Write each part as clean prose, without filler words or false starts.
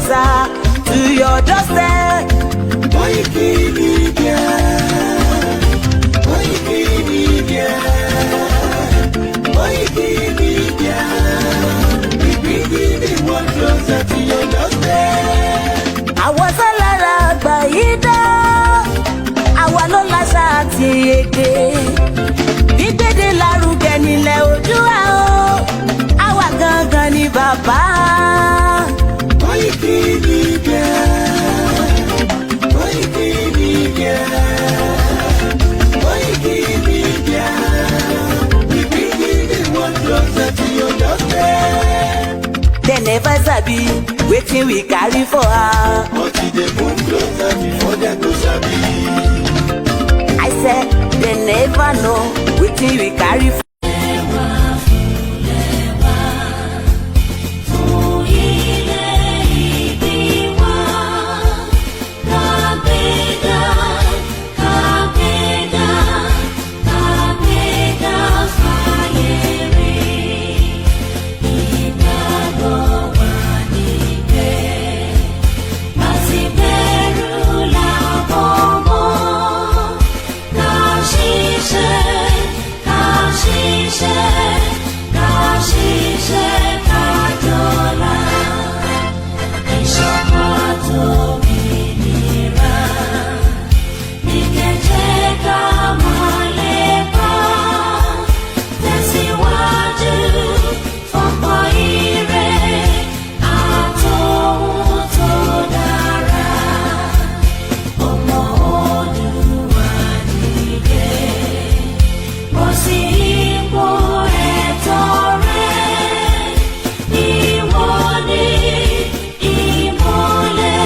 closer to your doorstep. Koiki Media. Koiki Media. Koiki Media. We bringing the world closer to your doorstep. Àwọn sọ́lára àgbà yìí dá, àwa ló láṣà àti èdè. Gbígbéde lárugẹ nílẹ̀ Oòduà o, àwa gangan ni bàbá. Koiki Media. Koiki Media. Koiki Media. We bringing the world closer to your doorstep. Dem never sabi wetin we carry for her. But e dey move closer before dem go sabi. I said dem never know wetin we carry for. Fún ilẹ̀ ìbí wa, kàgbéga, kàgbéga, kàgbéga fáyé rí. Ìgbàgbọ́ wa ní pé láti bẹ̀rù làbọ̀ mọ́. Ká ṣiṣẹ́, ká ṣiṣẹ́, ká ṣiṣẹ́ ká jọlá. Ìṣọ̀kan àtòmìnira ní kẹ̀jẹ́ ká máa lépa. Tẹ̀síwájú fọ́pọ̀ ire àtòhun tó dára. Ọmọ Oòduà dìde, bọ́ sí ipò ẹ̀tọ́ rẹ. Ìwọ ni ìmọ́lẹ̀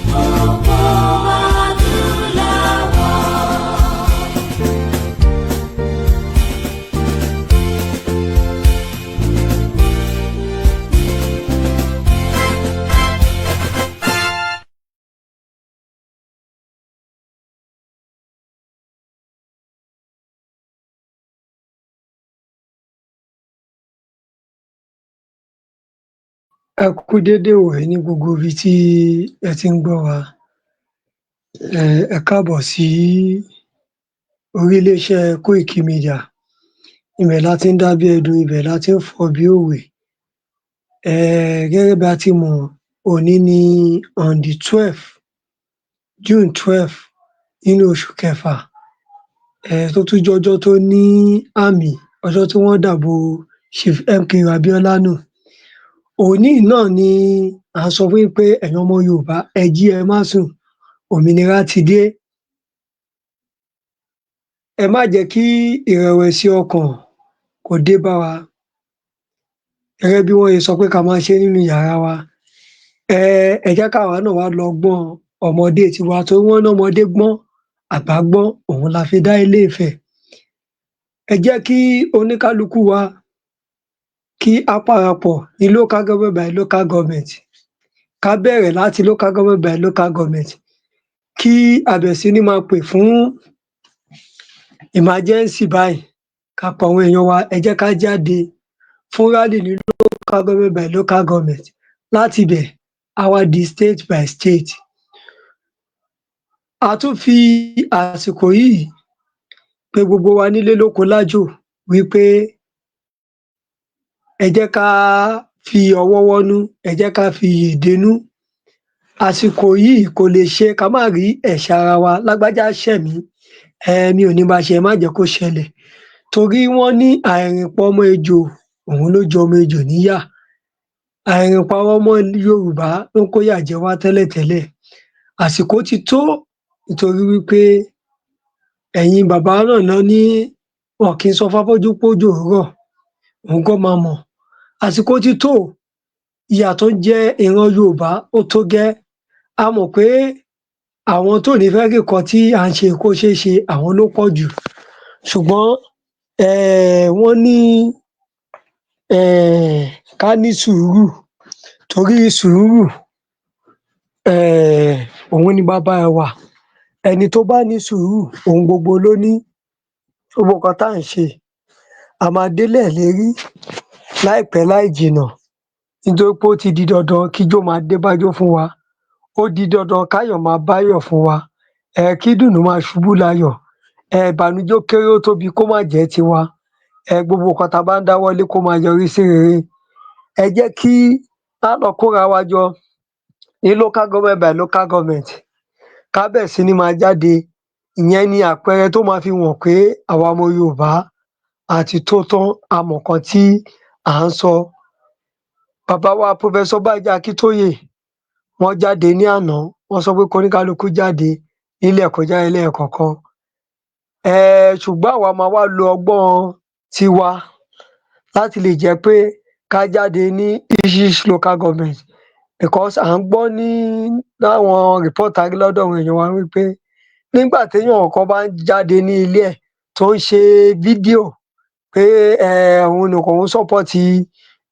gbogbo adúláwọ̀. Ẹ kú dédé ìwòyí ní gbogbo ibi tí ẹ ti ń gbọ́ wa. Ẹ káàbọ̀ sí orí iléeṣẹ́ Koiki Media. Ibẹ̀ la ti ń dá bí ẹdun, ibẹ̀ la ti ń fọ̀ bí òwe. Gẹ́gẹ́ bí a ti mọ̀, òní ni on the 12, June 12, nínú oṣù kẹfà, tó tún jẹ́ ọjọ́ tó ní àmì, ọjọ́ tí wọ́n dàbò Chief MKO Abiola nù. Òní yìí náà ni à ń sọ fún yín pé ẹ̀yin ọmọ Yorùbá, ẹ jí, ẹ má sùn, òmìnira ti dé. Ẹ má jẹ́ kí ìrẹ̀wẹ̀sì ọkàn kó dé bá wa. Gẹ́gẹ́ bí wọ́n ṣe sọ pé ká máa ṣe nínú yàrá wa. Ẹ jẹ́ káwa náà wá lọ ọgbọ́n ọmọdé tiwa, torí wọ́n ní ọmọdé gbọ́n, àgbà gbọ́n, òun la fi dá Ilé-Ifẹ̀. Ẹ jẹ́ kí oníkálukú wa kí á parapọ̀ ní local government by local government. Ká bẹ̀rẹ̀ láti local government by local government. Kí a bẹ̀rẹ̀ sí ní máa pè fún emergency báyìí. Ká pe àwọn èèyàn wa, ẹ jẹ́ ká jáde fún rally ní local government by local government. Láti ibẹ̀, á wá di state by state. A tún fi àsìkò yìí pe gbogbo wa nílé lóko lájò wí pé ẹ jẹ́ ká fi ọwọ́ wọ́nú, ẹ jẹ́ ká fi iyè dénú. Àsìkò yìí kò lè ṣe ká má rí ẹ̀ṣẹ̀ ara wa. Lágbájá ṣẹ̀ mí, mi ò ní bá ṣe, ẹ má jẹ́ kó ṣẹlẹ̀. Torí wọ́n ní àìrìnpọ̀ ọmọ ejò, òun ló jẹ ọmọ ejò níyà. Àìrìnpọ̀ àwọn ọmọ Yorùbá ló ń kóyà jẹ wá tẹ́lẹ̀tẹ́lẹ̀. Àsìkò ti tó, nítorí wí pé ẹ̀yin bàbá náà ná ní wọn kì í sọ fáfọ́jú pójò ń rọ̀, òun gan máa mọ̀. Àsìkò ti tó, ìyà tó ń jẹ ìran Yorùbá ó tó gẹ́. A mọ̀ pé àwọn tó ní fẹ́ kí nǹkan tí à ń ṣe kó ṣeé ṣe, àwọn ló pọ̀ jù. Ṣùgbọ́n wọ́n ní ká ní sùúrù, torí sùúrù òun ni baba ìwà. Ẹni tó bá ní sùúrù, ohun gbogbo ló ní. Gbogbo nǹkan tá à ń ṣe, a máa délẹ̀ ìlérí láìpẹ́ láì jìnà. Nítorí pé ó ti di dandan kíjó máa dé bájó fún wa, ó di dandan káyọ̀ máa báyọ̀ fún wa, kí ìdùnnú máa ṣubú layọ̀, ìbànújẹ́ ó kéré ó tóbi kó má jẹ́ tiwa, gbogbo nǹkan tá a bá ń dáwọ́lé kó máa yọrí sí rere. Ẹ jẹ́ kí á lọ kóra wa jọ ní local government by local government, ká bẹ̀rẹ̀ sí ní máa jáde. Ìyẹn ni àpẹẹrẹ tó máa fi hàn pé àwa ọmọ Yorùbá a ti tó tán, a mọ̀ nǹkan tí à ń sọ. Bàbá wa Professor Bánjí Akíntóyè, wọ́n jáde ní àná, wọ́n sọ pé kóníkálukú jáde nílẹ̀, kó jáde lẹ́ẹ̀kọ̀ọ̀kan. Ṣùgbọ́n àwa máa wá lo ọgbọ́n tiwa láti lè jẹ́ pé ká jáde ní each local government, because à ń gbọ́ ní láwọn report tá a rí lọ́dọ̀ àwọn èèyàn wa wí pé nígbà téèyàn kan bá ń jáde ní ilé ẹ̀ tó ń ṣe fídíò pé òun nìkan òun support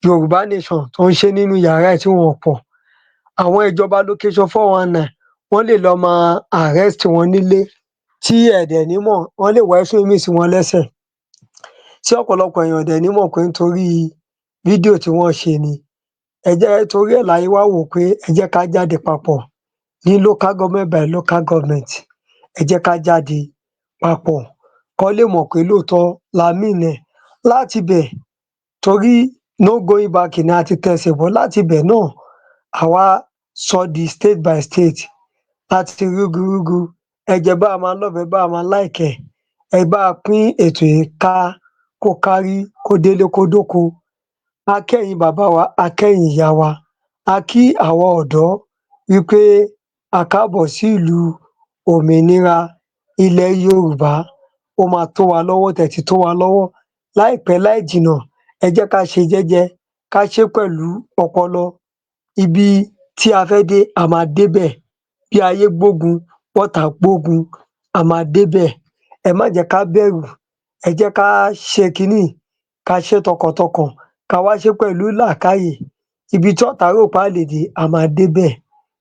Yorùbá nation, tó ń ṣe nínú yàrá ẹ̀ tí wọn ò pọ̀, àwọn ìjọba location 419, wọ́n lè lọ máa arrest wọn nílé tí ẹ̀ dẹ̀ ní mọ̀. Wọ́n lè wá ẹ̀sùn míì sí wọn lẹ́sẹ̀ tí ọ̀pọ̀lọpọ̀ èèyàn ò dẹ̀ ní mọ̀ pé nítorí fídíò tí wọ́n ṣe ni. Ẹ jẹ́ torí ẹ̀ la ṣe wá wò ó pé ẹ jẹ́ ká jáde papọ̀ ní local government by local government. Ẹ jẹ́ ká jáde papọ̀ kán lè mọ̀ pé lóòótọ́ la mean ẹ̀ láti ibẹ̀, torí no going back ni, a ti tẹsẹ̀ bọ́. Láti ibẹ̀ náà, àwa sọ di state by state láti rúgurúgu. Ẹ jẹ́ bá wa máa love ẹ, bá wa máa like ẹ̀, ẹ bá wa pín ètò yìí ká kó kárí, kó délé, kó dóko. A kẹ́yin bàbá wa, a kẹ́yin ìyá wa, a kí àwa ọ̀dọ́ wí pé a káàbọ̀ sí ìlú òmìnira ilẹ̀ Yorùbá. Ó máa tó wa lọ́wọ́, ó tiẹ̀ ti tó wa lọ́wọ́. Láìpẹ́ láì jìnnà, ẹ jẹ́ ká ṣe jẹ́jẹ́, ká ṣé pẹ̀lú ọpọlọ. Ibi tí a fẹ́ dé, a máa débẹ̀. Bí ayé gbógun, bọ́tàá gbógun, a máa débẹ̀. Ẹ má jẹ́ ká bẹ̀rù. Ẹ jẹ́ ká ṣe kiní yìí, ká ṣé tọkàntọkàn, ká wá ṣé pẹ̀lú làákàyè. Ibi tí ọ̀tá rò pé a lè dé, a máa débẹ̀,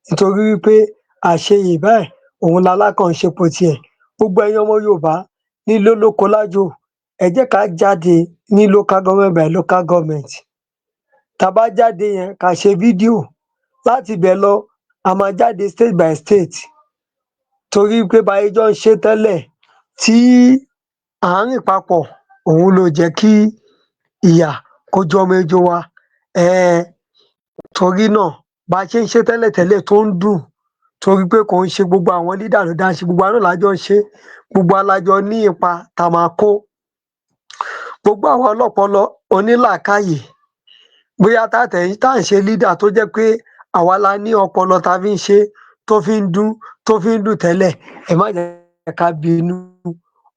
nítorí wí pé àṣeyè báyìí òun lalákàn ń ṣepo tiẹ̀. Gbogbo ẹ̀yin ọmọ Yorùbá nílé, lóko, lájò, ẹ jẹ́ ká jáde ní local government by local government. Tá a bá jáde yẹn, ká ṣe fídíò. Láti ibẹ̀ lọ, a máa jáde state by state, torí pé bá ṣe jọ ń ṣe tẹ́lẹ̀ tí à ń rìn papọ̀, òun ló jẹ́ kí ìyà kó jọmọ ejò wa. Torí náà, bá a ṣe ń ṣe tẹ́lẹ̀tẹ́lẹ̀ tó ń dùn, torí pé kò ń ṣe gbogbo àwọn leader ló dá ṣe, gbogbo wa náà la jọ ń ṣe é, gbogbo wa la jọ ní ipa tá a máa kó. Gbogbo àwa ọlọ́pọlọ onílàákàyè, bóyá tá à ń ṣe leader, tó jẹ́ pé àwa la ní ọpọlọ tá a fi ń ṣe é tó fi ń dún, tó fi ń dùn tẹ́lẹ̀, ẹ má jẹ́ ká bínú.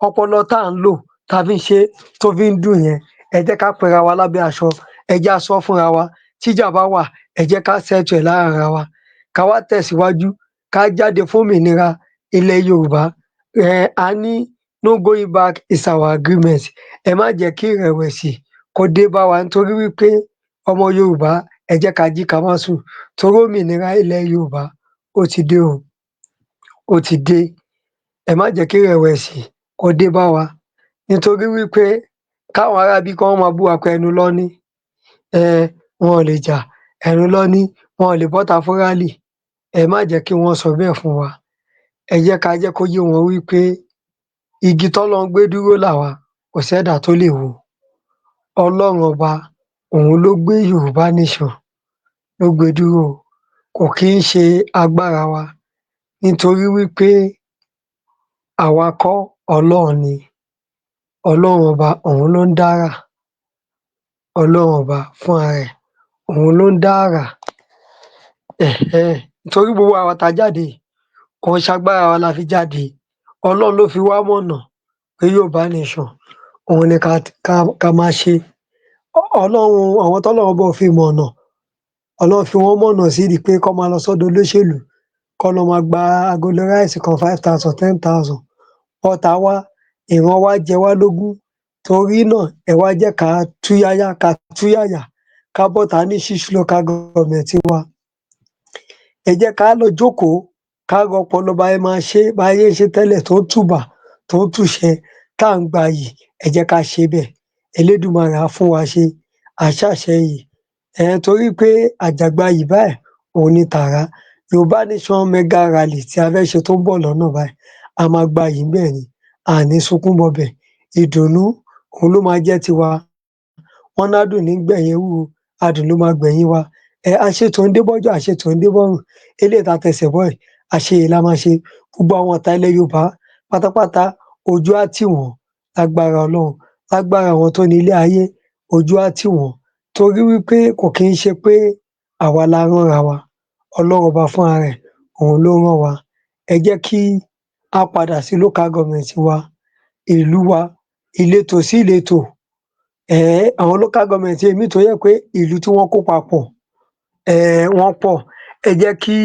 Ọpọlọ tá à ń lò tá a fi ń ṣe é tó fi ń dùn yẹn, ẹ jẹ́ ká pera wa lábẹ́ aṣọ, ẹ jẹ́ á sọ́ fúnra wa. Tíjà bá wà, ẹ jẹ́ ká settle ẹ̀ láàrin ara wa, ká wá tẹ̀síwájú, ká jáde fún òmìnira ilẹ̀ Yorùbá. A ní no going back is our agreement. Ẹ má jẹ́ kí ìrẹ̀wẹ̀sì kó dé bá wa, nítorí wí pé ọmọ Yorùbá, ẹ jẹ́ ká jí, ká má sùn, torí òmìnira ilẹ̀ Yorùbá ó ti dé o, ó ti dé. Ẹ má jẹ́ kí ìrẹ̀wẹ̀sì kó dé bá wa, nítorí wí pé káwọn ará ibí kán máa bú wa pé ẹnu lọ́ ní, wọn ò lè jà, ẹnu lọ́ ní, wọn ò lè bọ́ta fún rally. Ẹ má jẹ́ kí wọ́n sọ bẹ́ẹ̀ fún wa. Ẹ jẹ́ ká jẹ́ kó yé wọn wí pé igi tọ́lọ́run gbé dúró làwa, kò sẹ́dàá tó lè wó. Ọlọ́run Ọba òun ló gbé Yorùbá nation, ló gbé e dúró o, kò kí ń ṣe agbára wa, nítorí wí pé àwa kọ́, Ọlọ́run ni. Ọlọ́run Ọba òun ló ń dárà. Ọlọ́run Ọba fúnra rẹ̀ òun ló ń dá àrà. Nítorí gbogbo àwa tá a jáde yìí, kò ń ṣagbára wa la fi jáde. Ọlọ́run ló fi wá mọ̀nà pé Yorùbá nation òun ni ká máa ṣe. Ọlọ́run, àwọn tọ́lọ́run Ọba ò fi mọ̀nà, Ọlọ́run fi wọ́n mọ̀nà sídìí pé kán máa lọ sọ́dọ̀ olóṣèlú, kán lọ máa gba agolo rice kan 5,000, 10,000. But àwa, ìran wa jẹ wá lógún. Torí náà, ẹ wá jẹ́ ká túyáyá, ká túyàyà, ká bọ́ta ní six local government wa. Ẹ jẹ́ ká lọ jókòó, ká ro ọpọlọ bá ṣe máa ṣe é, bá ṣe ń ṣe tẹ́lẹ̀ tó ń tùbà, tó ń tùṣẹ, tá à ń gbayì. Ẹ jẹ́ ká ṣe bẹ́ẹ̀. Elédùmarè á fún wa ṣe, à ṣàṣeyè. Torí pé àjàgbayì báyìí òun ni tàrá. Yorùbá Nation Mega Rally tí a fẹ́ ṣe tó ń bọ̀ lọ́nà báyìí, a máa gbayì ńbẹ̀ ni, a ní sunkún bọbẹ̀. Ìdùnnú òun ló máa jẹ́ tiwa. Wọ́n ládùn ní gbẹ̀yìn ewúro, adùn ló máa gbẹ̀yìn wa. Àṣetò ń dé bọ́jọ́, àṣetò ń dé bọ́rùn. Eléyìí tá a tẹsẹ̀ bọ́ yìí, àṣeyè la máa ṣe. Gbogbo àwọn ọ̀tá ilẹ̀ Yorùbá pátápátá, ojú á tì wọ́n lágbára Ọlọ́run, lágbára àwọn tó ní ilé ayé, ojú á tì wọ́n. Torí wípé kò kí ń ṣe pé àwa la ránra wa, Ọlọ́run Ọba fúnra rẹ̀ òun ló rán wa. Ẹ jẹ́ kí á padà sí local government wa, ìlú wa, ìletò sí ìletò. Àwọn local government míì tó jẹ́ pé ìlú tí wọ́n kó papọ̀, wọ́n pọ̀. Ẹ jẹ́ kí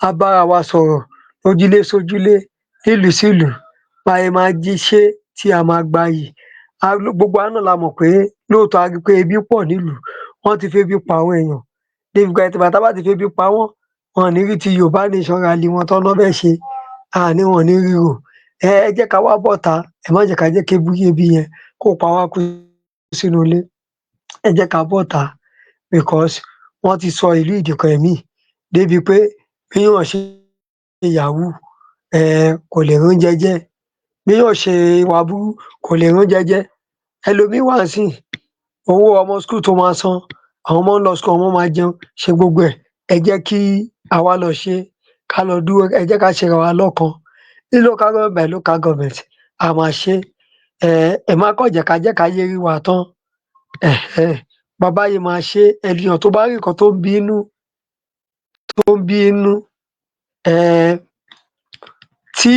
á bára wa sọ̀rọ̀ lójúlé sójúlé, nílùú sílùú, bá ṣe máa jí ṣé tí a máa gbayì. Gbogbo wa náà la mọ̀ pé lóòótọ́ a rí pé ebi pọ̀ nílùú, wọ́n ti febi pa àwọn èèyàn. Débi pé ìgbà tá bá ti febi pa wọ́n, wọn ò ní rí ti Yorùbá Nation Rally wọn tán ná fẹ́ ṣe, a ní wọn ò ní rí rò. Ẹ jẹ́ ká wá bọ́ta, ẹ má jẹ́ ká jẹ́ kébi ebi yẹn kó pa wá kú sínú ilé. Ẹ jẹ́ ká bọ́ta because wọ́n ti sọ ìlú yìí di nǹkan míì débi pé béèyàn ṣe yahoo, kò lè róúnjẹ jẹ, béèyàn ṣe ìwà burú, kò lè róúnjẹ jẹ. Ẹlòmíì wà ńsìnyí, owó ọmọ school tó máa san, àwọn ọmọ ń lọ school, ọmọ máa jẹun, ṣe gbogbo ẹ̀. Ẹ jẹ́ kí a wá lọ ṣe, ká lọ dúró, ẹ jẹ́ ká ṣera wa lọ́kan. Ní local government by local government, a máa ṣé. Ẹ má kàn jẹ́ ká jẹ́ káyé rí wa tán. Bá bá ṣe máa ṣé, ènìyàn tó bá rí nǹkan tó ń bí nínú, tó ń bí nínú, tí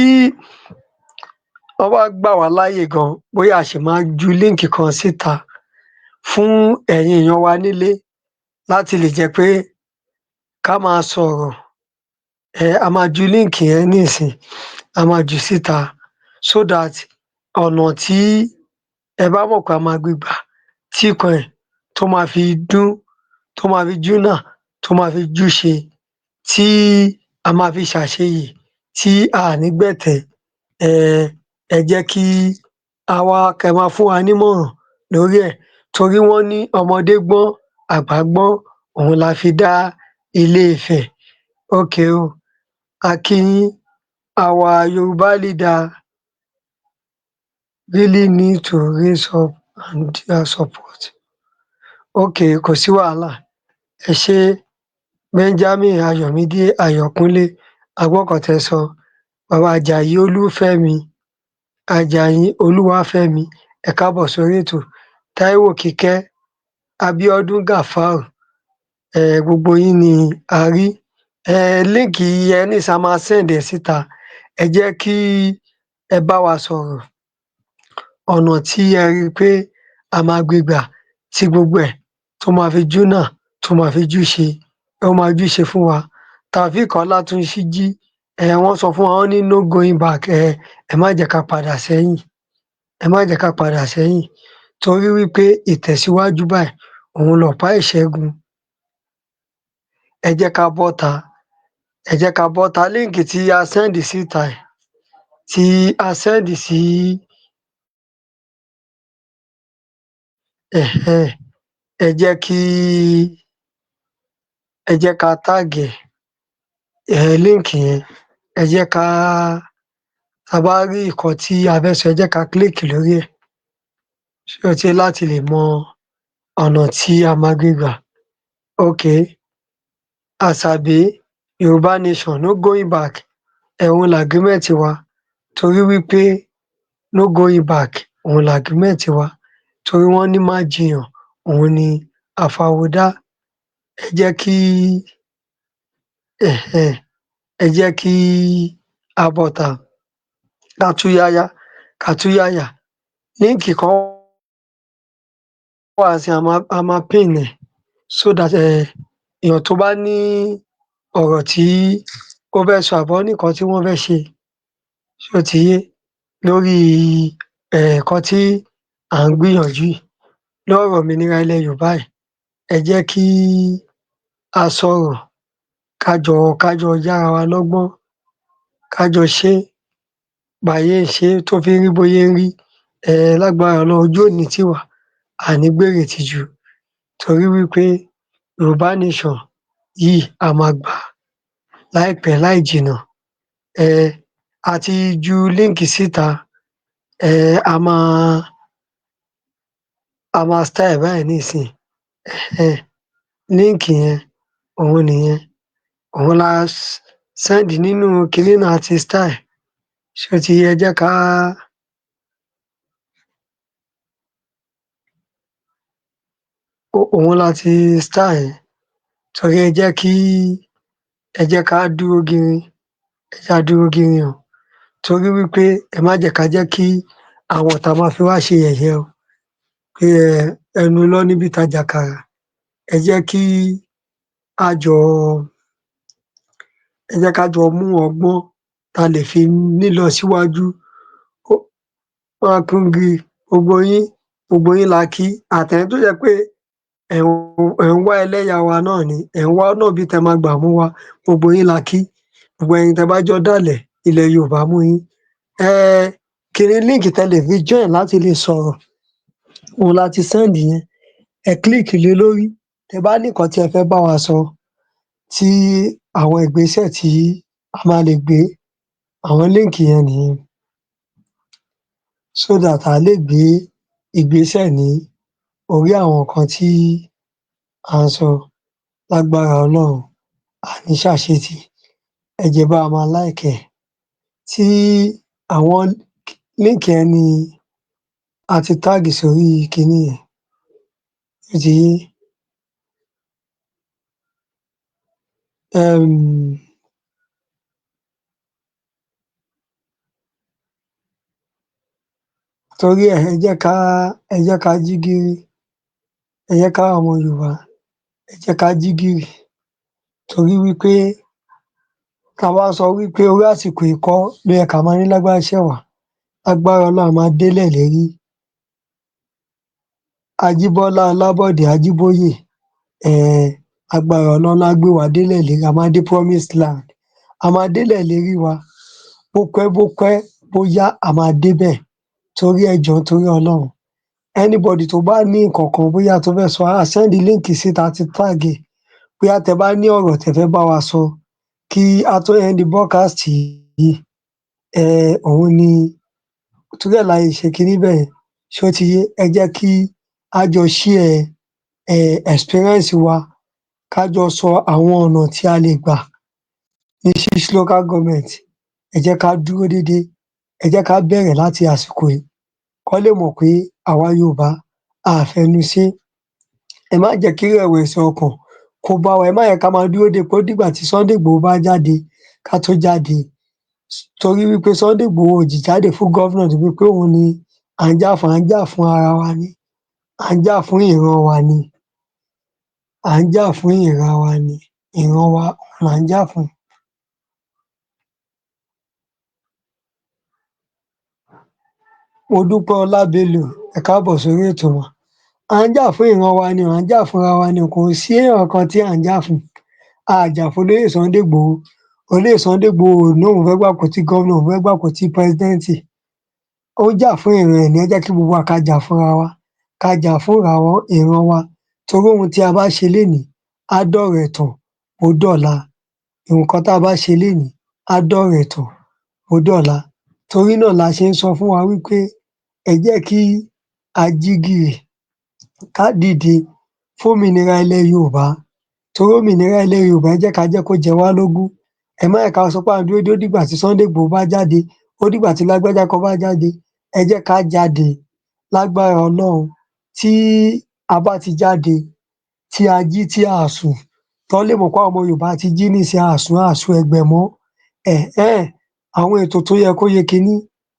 wọ́n bá gbà wá láyè gan, bóyá a ṣì máa ju link kan síta fún ẹ̀yin èèyàn wa nílé láti lè jẹ́ pé ká máa sọ̀rọ̀. A máa ju link yẹn nísìnyí, a máa jù ú síta so that ọ̀nà tí ẹ bá mọ̀ pé a máa gbé gbà tí nǹkan ẹ̀ tó máa fi dún, tó máa fi júnà, tó máa fi júṣe, tí a máa fi ṣàṣeyè, tí a ní gbẹ̀tẹ́. Ẹ jẹ́ kí á wá kẹ́ máa fún wa nímọ̀ràn lórí ẹ̀ torí wọ́n ní ọmọdé gbọ́n, àgbà gbọ́n, òun la fi dá Ilé-Ifẹ̀. Okay o, a kí yín. Our Yoruba leader really need to raise up and their support. Okay, kò sí wàhálà. Ẹ ṣé, Benjamin Ayọ̀mídé Ayọ̀kúnlé, a gbọ́ nǹkan tẹ́ ẹ sọ. Bàbá Àjàyí Olúfẹ́mi, Àjàyí Olúwafẹ́mi, ẹ káàbọ̀ sórí ètò. Táíwò Kíkẹ́, Abíọ́dún Gàfárù, gbogbo yín ni a rí. Link yẹn nísìnyí, a máa send ẹ̀ síta. Ẹ jẹ́ kí ẹ bá wa sọ̀rọ̀ ọ̀nà tí ẹ rí i pé a máa gbé gbà tí gbogbo ẹ̀ tó máa fi júnà, tó máa fi júṣe, ó máa júṣe fún wa. Taofeek Ọlátúnjí, wọ́n sọ fún wa, wọ́n ní no going back. Ẹ má jẹ́ ká padà sẹ́yìn, ẹ má jẹ́ ká padà sẹ́yìn torí wípé ìtẹ̀síwájú báyìí òun lọ̀pá ìṣẹ́gun. Ẹ jẹ́ ká bọ́ta, ẹ jẹ́ ká bọ́ta. Link tí a send síta yìí, tí a send sí, ẹ jẹ́ kí ẹ jẹ́ ká tag ẹ̀, link yẹn. Ẹ jẹ́ ká tá a bá rí nǹkan tí a fẹ́ sọ, ẹ jẹ́ ká click lórí ẹ̀. Ṣé o ti láti lè mọ ọ̀nà tí a máa gbé gbà? Okay. Àṣàbí, Yorùbá Nation, no going back. Òun l'agreement wa torí wípé no going back òun l'agreement wa torí wọ́n ní má jiyàn òun ni àfàwọ́dá. Ẹ jẹ́ kí ẹ jẹ́ kí á bọ́ta, ká túyáyá, ká túyáyà. Link kan wà nísìnyí, a máa pin ẹ̀ so that èèyàn tó bá ní ọ̀rọ̀ tí ó fẹ́ sọ àbí ó ní nǹkan tí wọ́n fẹ́ ṣe, ṣó ti yé, lórí nǹkan tí à ń gbìyànjú yìí lọ́rọ̀ òmìnira ilẹ̀ Yorùbá yìí, ẹ jẹ́ kí á sọ̀rọ̀, ká jọ yára wa lọ́gbọ́n, ká jọ ṣé báyé ń ṣe é tó fi ń rí bóyé ń rí. Lágbára Ọlọ́run, ojú ò ní tì wá, a ní gbèrè ìtìjú torí wípé Yorùbá nation yìí, a máa gbà á láìpẹ́ láì jìnnà. A ti ju link síta. A máa style báyìí nísìnyí. Link yẹn, òun nìyẹn, òun la send nínú kinní náà àti style. Ṣó ti yé? Jẹ́ ká òun la ti style yẹn. Torí ẹ jẹ́ ká dúró gírí, ẹ jẹ́ ká dúró gírí o, torí wípé ẹ má jẹ́ ká jẹ́ kí àwọn ọ̀tá máa fi wá ṣe yẹ̀yẹ́ o, pé ẹnu lọ níbi tajà kàrà. Ẹ jẹ́ kí á jọ ẹ jẹ́ ká jọ mú ọgbọ́n tá lè fi nílọsíwájú. Mákúngi, gbogbo yín, gbogbo yín la kí, àtẹ̀yin tó jẹ́ pé ẹ̀ ń wá ẹlẹ́yà wa náà ni, ẹ̀ ń wá ọ̀nà bí tẹ́ máa gbà mú wa, gbogbo yín la kí. Gbogbo ẹ̀yin tẹ́ bá jọ dàlẹ̀ ilẹ̀ Yorùbá mú yín. Kiní link tẹ́ lè fi join láti lè sọ̀rọ̀, òun la ti send yẹn. Ẹ click lé lórí. Tẹ́ bá ní nǹkan tí ẹ fẹ́ bá wa sọ, tí àwọn ìgbésẹ̀ tí a máa lè gbé, àwọn link yẹn nìyẹn, so that a lè gbé ìgbésẹ̀ ní orí àwọn nǹkan tí à ń sọ. Lágbára Ọlọ́run, a ní ṣàṣetì. Ẹ jẹ́ bá wa máa like ẹ̀. Tí àwọn link yẹn ni a ti tag sórí kiní yẹn, ó ti yé. Torí ẹ̀, ẹ jẹ́ ká jí gìrì, ẹ jẹ́ káwa ọmọ Yorùbá, ẹ jẹ́ ká jí gìrì, torí wípé tá bá sọ wípé orí àsìkò yìí kọ́ ló yẹ ká máa ní lágbájá ṣẹ̀ wá, lágbára Ọlọ́run, a máa délẹ̀ ìlérí. Ajíbọ́lá Ọlábọ̀dé Ajíbóyè, agbára Ọlọ́run á gbé wa délẹ̀ ìlérí. A máa dé promised land, a máa délẹ̀ ìlérí wa. Bó pẹ́, bó pẹ́, bó yá, a máa débẹ̀. Torí ẹ jọ̀ọ́, torí Ọlọ́run, anybody tó bá ní nǹkan kan bóyá tó fẹ́ sọ, á send link síta, ti tag ẹ̀. Bóyá tẹ bá ní ọ̀rọ̀ tẹ fẹ́ bá wa sọ kí a tó end broadcast yìí, òun ni torí ẹ̀ la ṣe ṣe kinní bẹ́yẹn. Ṣó ti yé? Ẹ jẹ́ kí á jọ share experience wa, ká jọ sọ àwọn ọ̀nà tí a lè gbà ní six local government. Ẹ jẹ́ ká dúró dédé, ẹ jẹ́ ká bẹ̀rẹ̀ láti àsìkò yìí, kán lè mọ̀ pé àwa Yorùbá, a fẹnu ṣé. Ẹ má jẹ́ kí ìrẹ̀wẹ̀sì ọkàn kó bá wa. Ẹ má jẹ́ ká máa dúró de pé ó dìgbà tí Sunday Igboho bá jáde ká tó jáde, torí wípé Sunday Igboho ò jì jáde fún governor débi pé òun ni à ń jà fún. À ń jà fún ara wa ni, à ń jà fún ìran wa ni, à ń jà fún ìran wa ni, ìran wa là ń jà fún. Modúpẹ́ Ọlá Bello, ẹ káàbọ̀ sórí ètò wa. À ń jà fún ìran wa ni, à ń jà fúnra wa ni. Kò sí èèyàn kan tí à ń jà fún. A jà fún olóyè Sunday Igboho. Olóyè Sunday Igboho ò ní òun fẹ́ gbàpótí governor, òun fẹ́ gbàpótí president. Ó ń jà fún ìran ẹ̀ ní. Ẹ jẹ́ kí gbogbo wa ká jà fúnra wa, ká jà fún ìran wa, torí ohun tí a bá ṣe lénìí á dọ̀rọ̀ ìtàn bó dọ̀la. Nǹkan tá a bá ṣe lénìí á dọ̀rọ̀ ìtàn bó dọ̀la. Torí náà la ṣe ń sọ fún wa wípé ẹ jẹ́ kí a jí gìrì, ká dìde fún òmìnira ilẹ̀ Yorùbá, torí òmìnira ilẹ̀ Yorùbá, ẹ jẹ́ ká jẹ́ kó jẹ wá lógún. Ẹ má jẹ́ ká sọ pé à ń dúró dé, ó dìgbà tí Sunday Igboho bá jáde, ó dìgbà tí lágbájá kan bá jáde. Ẹ jẹ́ ká jáde. Lágbára Ọlọ́run, tí a bá ti jáde, tí a jí, tí a sùn, tán lè mọ̀ pé àwọn ọmọ Yorùbá ti jí nísìnyí, a sùn, a sùn ẹ̀gbẹ́ mọ́. Àwọn ètò tó yẹ kó yẹ kinní,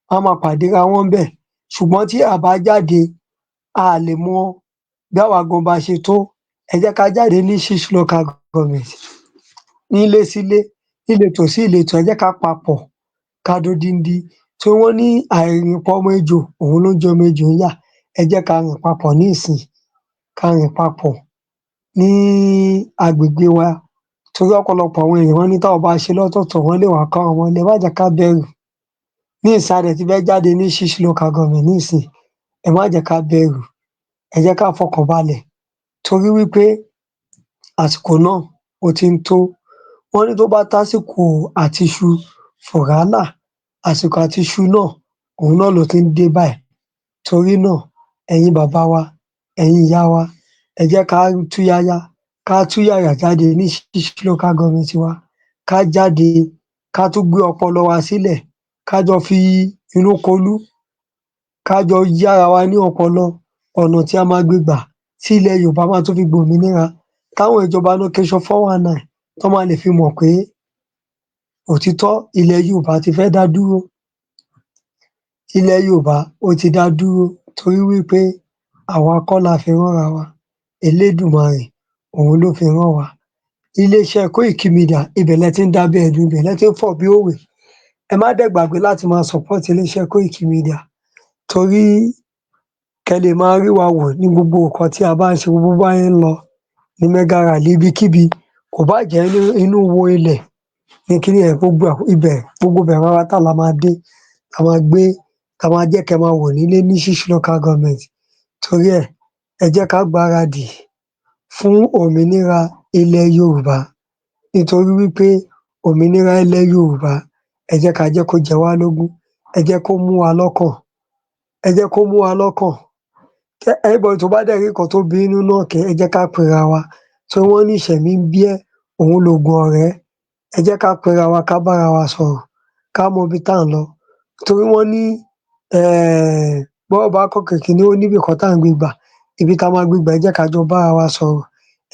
wọ́n á máa pàdéra wọn ńbẹ̀. Ṣùgbọ́n tí a bá jáde, a lè mọ bí àwa gan bá ṣe tó. Ẹ jẹ́ ká jáde ní six local government, nílé sílé, níletò sí ìletò. Ẹ jẹ́ ká papọ̀, ká dódindi, tí wọ́n ní àìrìnpọ̀ ọmọ ejò, òun ló ń jẹ ọmọ ejò níyà. Ẹ jẹ́ ká rìn papọ̀ nísìnyí, ká rìn papọ̀ ní agbègbè wa, torí ọ̀pọ̀lọpọ̀ àwọn èèyàn, wọ́n ní táwọn bá ṣe lọ́tọ̀ọ̀tọ̀, wọ́n lè wá ká wọn mọ́lé. Ẹ má jẹ́ ká bẹ̀rù nísìnyí. A dẹ̀ ti fẹ́ jáde ní six local government nísìnyí. Ẹ má jẹ́ ká bẹ̀rù, ẹ jẹ́ ká fọkàn balẹ̀, torí wípé Àsìkò náà ó ti ń tó. Wọ́n ní tó bá tásìkò àtiṣu fùrálà, àsìkò àtiṣu náà, òun náà ló ti ń dé báyìí. Torí náà, ẹ̀yin bàbá wa, ẹ̀yin ìyá wa, ẹ jẹ́ ká túyáyá, ká túyàyà jáde ní ṣíṣí local government wa, ká jáde, ká tún gbé ọpọlọ wa sílẹ̀, ká jọ fi inú konú, ká jọ yára wa ní ọpọlọ ọ̀nà tí a máa gbé gbà tí ilẹ̀ Yorùbá máa tún fi gbòmìnira, táwọn ìjọba location 419 tán máa lè fi mọ̀ pé òtítọ́, ilẹ̀ Yorùbá ti fẹ́ dá dúró. Ilẹ̀ Yorùbá ó ti dá dúró, torí wí pé àwa kọ́ la fi ránra wa, Elédùmarè òun ló fi rán wa. Iléeṣẹ́ Koiki Media, ibẹ̀ lẹ ti ń dábẹ́ ẹdun, ibẹ̀ lẹ ti ń fọ̀ bí òwe. Ẹ má dẹ̀ gbàgbé láti máa support iléeṣẹ́ Koiki Media, torí kẹ́ lè máa rí wa wò ní gbogbo nǹkan tí a bá ń ṣe, gbogbo bó bá ṣe ń lọ ní mega rally, ibikíbi, kò báà jẹ́ inú ihò ilẹ̀ ní kiní yẹn, gbogbo ibẹ̀, gbogbo ibẹ̀ pátá la máa dé, la máa gbé, tá máa jẹ́ kẹ́ máa wò nílé ní ṣíṣí local government. Torí ẹ̀, ẹ jẹ́ ká gbáradì fún òmìnira ilẹ̀ Yorùbá, nítorí wí pé òmìnira ilẹ̀ Yorùbá, ẹ jẹ́ ká jẹ́ kó jẹ wá lógún, ẹ jẹ́ kó mú wa lọ́kàn, ẹ jẹ́ kó mú wa lọ́kàn. Anybody tó bá dẹ̀ rí nǹkan tó bí nínú náà kẹ̀, ẹ jẹ́ ká pera wa, torí wọ́n ní ìṣẹ̀mí ń bí ẹ́, òun lògùn ọ̀rẹ́. Ẹ jẹ́ ká pera wa, ká bára wa sọ̀rọ̀, ká mọ ibi tá à ń lọ, torí wọ́n ní bọ́rọ̀ bá kòkè kiní, ó níbì kan tá à ń gbé gbà, ibi tá máa gbé gbà. Ẹ jẹ́ ká jọ bára wa sọ̀rọ̀.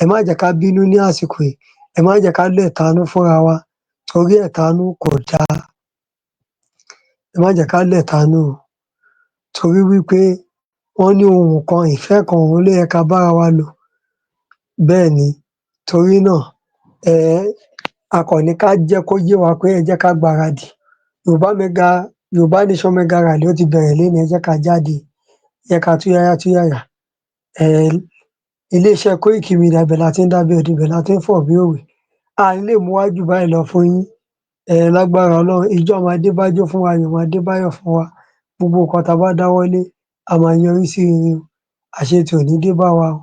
Ẹ má jẹ́ ká bínú ní àsìkò yìí, ẹ má jẹ́ ká lẹ̀tanú fúnra wa, torí ẹ̀tanú kò dáa. Ẹ má jẹ́ ká lẹ̀tanú o, torí wí pé wọ́n ní ohùn kan, ìfẹ́ kan, òun ló yẹ ká bára wa lò. Bẹ́ẹ̀ ni. Torí náà, a kàn ní ká jẹ́ kó yé wa pé ẹ jẹ́ ká gbáradì. Yorùbá Nation mega rally, ó ti bẹ̀rẹ̀ lénìí. Ẹ jẹ́ ká jáde, ẹ jẹ́ ká túyáyá túyàyà. Iléeṣẹ́ Koiki Media, ibẹ̀ la ti ń dábẹ́ ẹdun, ibẹ̀ la ti ń fọ̀ bí òwe. A ní lè mú wá jù báyìí lọ fún yín. Lágbára Ọlọ́run, ijó máa dé bájó fún wa, ayọ̀ máa dé báyọ̀ fún wa. Gbogbo nǹkan tá a bá dáwọ́lé, a máa yọrí sí rere o. Àṣetì ò ní dé bá wa o.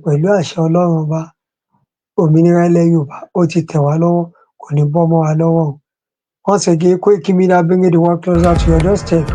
Pẹ̀lú àṣẹ Ọlọ́run Ọba, òmìnira ilẹ̀ Yorùbá ó ti tẹ̀ wá lọ́wọ́, kò ní bọ́ mọ́ wa lọ́wọ́ o. Once again, Koiki Media, bringing the world closer to your doorstep.